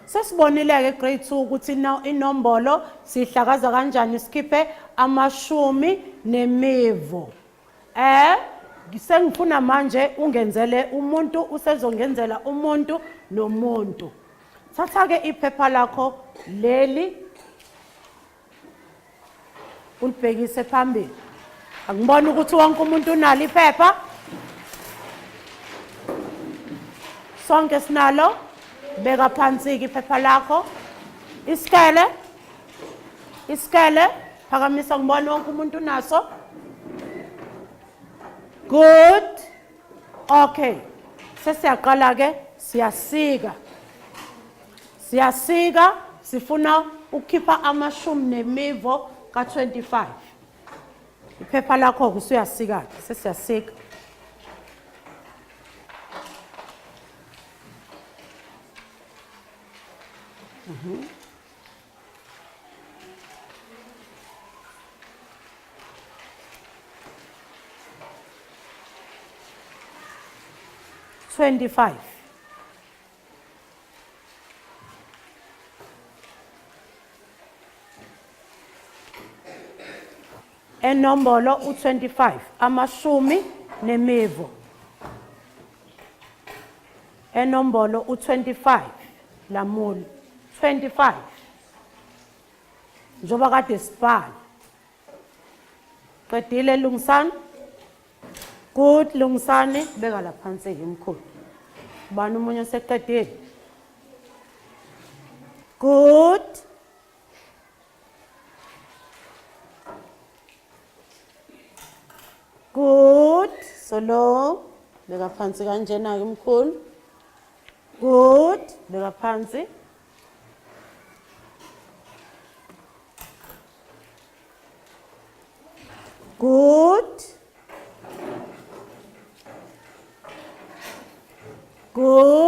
Sesibonile-ke grade 2 ukuthi inombolo siyihlakaza kanjani sikhiphe amashumi nemivo. Sengifuna manje ungenzele umuntu, usezongenzela umuntu nomuntu. Thatha-ke iphepha lakho leli ulibhekise phambili. Angiboni ukuthi wonke umuntu unalo iphepha. Sonke sinalo. Beka phansi-ke iphepha lakho. Isikele, isikele, phakamisa ngibone wonke umuntu unaso. Good. Okay. Sesiyaqala ke, siyasika. Siyasika, sifuna ukukhipha amashumi nemivo ka-25. Iphepha lakho-ke usuyasika-ke, sesiyasika. 25. Enombolo u-25, amashumi nemivo. Enombolo u-25, lamula 25 njengoba kade sibhala. Qedile Lungisani? Good Lungisani, beka la phansi-ke mkhulu. Ubani omunye oseqedile? Good. Good. Solo. Beka phansi kanjena-ke mkhulu. Good. Beka phansi. Good. Good.